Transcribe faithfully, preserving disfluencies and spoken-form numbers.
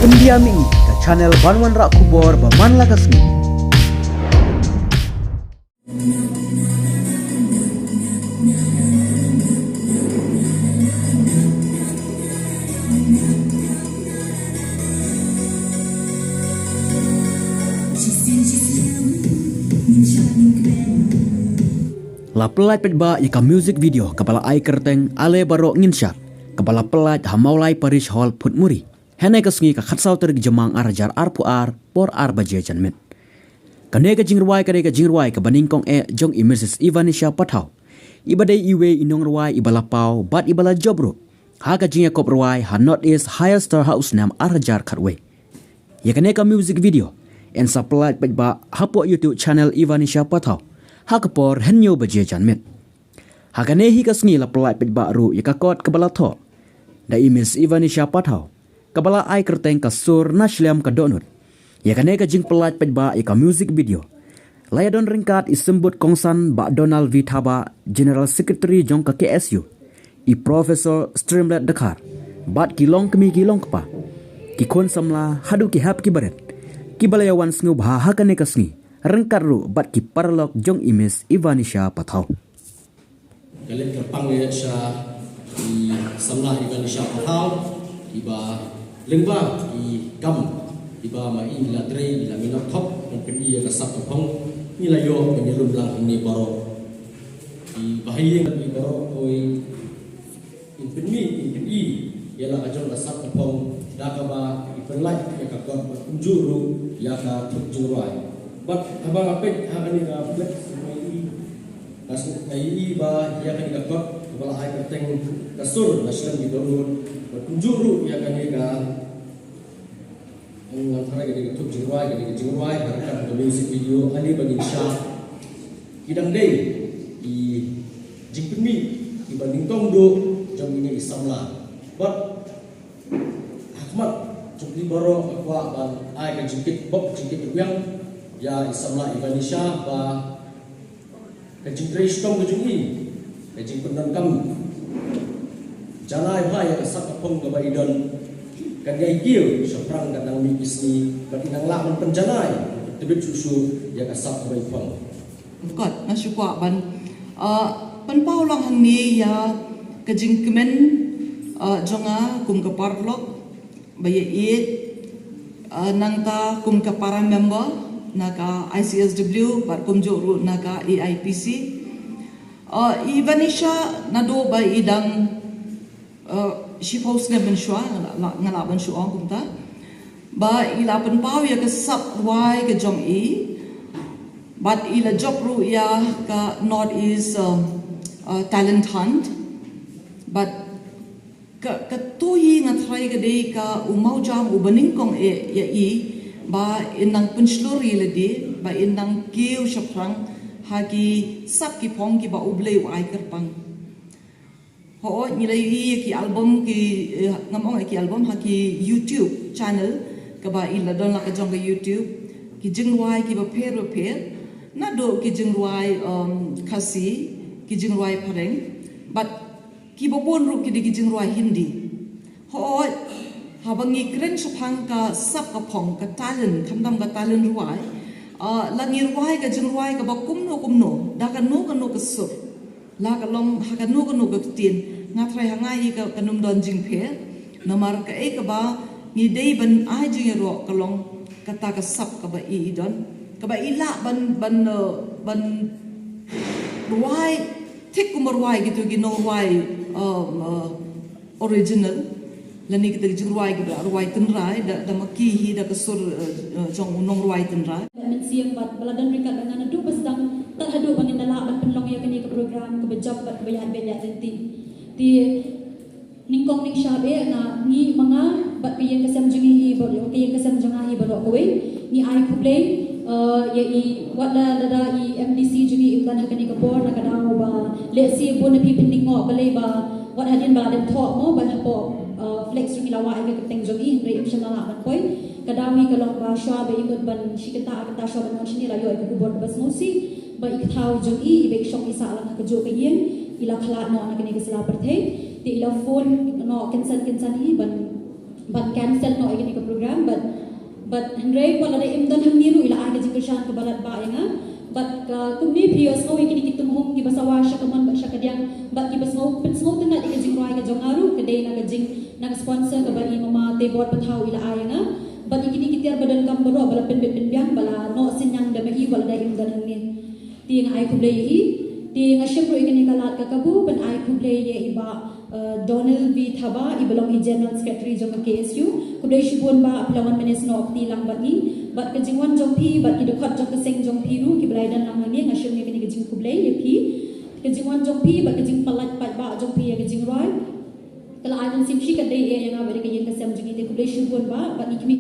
India Mini, ka channel ban wanrah khubor ba man la ka sngi. La pyllait paidbah ïa ka music video kaba la ai kyrteng Ale Baroh Ngin Shad, kaba la pyllait ha Mawlai Parish Hall, Phutmuri, hynne ka sngi ka khatsaw tarik Jymmang ar hajar arphew ar, por ar baje janmiet. Kane ka jingrwai ka dei ka jingrwai kaba nyngkong eh jong i Mrs Evanisha Pathaw, iba dei iwei i nongrwai iba la paw bad iba la jop ruh ha ka jingïakop rwai ha North East Higher Star ha u snem ar hajar khatwei. Ïa kane ka music video yn sa pyllait paidbah hapoh YouTube channel Evanisha Pathaw ha ka por hynñiew baje janmiet. Ha kane hi ka sngi la pyllait paidbah ruh ïa ka kot kaba la thoh da i Miss Evanisha Pathaw, kaba la ai kyrteng Ka Sur Na Shlem Ka Dohnud. Ïa kane ka jingpyllait paidbah ïa ka music video la ïadon ryngkat i symbud kongsan Bah Donald V Thabah, General Secretary jong ka K S U, i Professor Streamlet Dkhar, bad ki longkmie ki longkpa, ki khun samla haduh ki hep ki barit, kiba la ïawan sngewbha ha kane ka sngi, ryngkat ruh bad ki paralok jong i Miss Evanisha Pathaw. Ka leit kyrpang ïa sha i samla Evanisha Pathaw, iba lyngba i kam iba ma i la trei, i la minot thok ban pyni ïa ka sap ka phong, ngi la ïoh ban ïalum lang hangne baroh. Iba ha ïing i baroh, hooid, in pynmih, in pyni ïa la ka jong ka sap ka phong da kaba i pyllait ïa ka kot bad kumjuh ruh ïa ka thup jingrwai. Bad haba nga peit ha kane ka phlek, nga ïohi, nga ïohi ba ïa kane ka kot kaba la ai kyrteng Ka Sur Na Shlem Ka Dohnud, bad kumjuh ruh ïa kane ka, ngan tharai ka dei ka thup jingrwai, ka dei ka jingrwai ha ryngkat ka music video Ale Ba Ngin Shad, ki dang dei i jingpynmih iba nyngkong duh jong ine i samla. Bad ha khmat jong phi baroh nga kwah ban ai ka jingkit bok jingkit rwiang ïa i samla Evanisha ba ka jingtrei shitom ka jong i, ka jingpyndonkam janai bha ïa ka sap ka phong kaba i don, kan ïai kiew shaphrang katba nang mih ki sngi, bad i nang lah ban pynjanai tbit shuh shuh ïa ka sap kaba i phong. Kot, nga shu kwah ban, uh, pynpaw lang hangne ïa ka jingkmen, uh, jong nga kum ka paralok ba ïa ïeit, uh, nangta kum ka para member na ka I C S W bad kumjuh ruh na ka A I P C. Uh, Evanisha naduh ba i dang, uh, shiphew snem mynshuwa, nga lah, lah, nga lah ban shu ong kumta. Ba i la pynpaw ïa ka sap rwai ka jong i, bad i la jop ruh ïa ka North East, uh, uh, Talent Hunt. Bad ka, kato hi nga tharai ka dei ka u mawjam uba nyngkong eh ïa i, ba in nang pynshlur ïa lade, ba in nang kiew shaphrang ha ki sap ki phong kiba U Blei u ai kyrpang. Hooid, ngi la ïohi ïa ki album ki, eh, ngam ong ïa ki album, ha ki YouTube channel kaba i la don la ka jong ka YouTube, ki jingrwai kiba pher ba pher, naduh ki jingrwai, um, Khasi, ki jingrwai phareng, bad kiba bun ruh ki dei ki jingrwai Hindi. Hooid, haba ngi kren shaphang ka sap ka phong, ka talent, khamtam ka talent rwai, ah, la ngi rwai ka jingrwai kaba kumno kumno, da kano kano ka sur, la ka long ha kano kano ka ktien, nga tharai ha nga hi ka, kan ym don jingpher. Namar kaei kaba ngi dei ban ai jingïaroh ka long kata ka sap kaba i, i don, kaba i lah ban, ban, uh, ban rwai thik kumba rwai kito ki nongrwai, um, uh, original, lane kita ki jingrwai kiba la rwai tynrai da, da ma ki hi, da ka sur, eh, eh, jong u nongrwai tynrai. Mynsiem bad ba la don ryngkat bad nga naduh ba sdang tad haduh ba ngin da lah ban pynlong ïa kane ka program kaba jop bad kaba ïaid beit ïaid lynti. Te nyngkong nyngshap eh nga, ngi ma nga bad ka ïing ka sem jong ngi hi baroh, ka ïing ka sem jong nga hi baroh kawei, ngi ai khublei, eh, ïa i, wat la lada i M D C jong ngi im don ha kane ka por, na ka daw ba lehse bun na phi phin ïoh balei ba wat hadien ba la dep thoh mo, ba hapoh, uh, flex jong ngi la wah ïa ka kyrteng jong ngi, hynrei im shym la lah ban poi. Ka daw hi ka long ba shuwa ba i mut ban shi kynta ar kynta shuwa ban wan shane la ïoh ïa ka khubor kaba sngewsih ba i kthaw jong i, iba i shong i sah lang ha kajuh ka ïing, i la khlad noh na kane ka sla pyrthei. Te i la phone noh kynsan kynsan hi ban ban cancel noh ïa kane ka program, but but hynrei wat lada im don hangne ruh i la ai ka jingkyrshan kaba lad bha ïa nga. But ka kumne phi ïohsngew ïa kine ki tunghung kiba sawa sha ka mon bad sha ka diang, but kiba sngew pynsngew tynnat ïa ka jingrwai ka jong nga ruh ka dei na ka jing na ka sponsor kaba i mama Tebor Pathaw i la ai ïa nga. But ïa kine ki tiar ba donkam baroh ba la pynbit pynbiang ba la noh synñiang da ma i wat lada im don hangne. Te nga ai khublei ïa i. Te nga shim ruh ïa kane ka lad ka kabu ban ai khublei ïa i Bah uh, Donald V Thabah, i ba long i General Secretary jong ka K S U. Khublei shibun Bah, phi la wan mynne snoh kti lang bad ngi. Bad ka jingwan jong phi bad ki dkhot jong ka seng jong phi ruh kiba la ïadon lang hangne, nga shim ïa kane ka jingkhublei ïa phi. Ka jingwan jong phi bad ka jingpyllait paidbah jong phi ïa ka jingrwai ka la ai mynsiem shikatdei ïa nga bad ïa ka ïing ka sem jong ngi. Te khublei shibun Bah, bad ngi khmih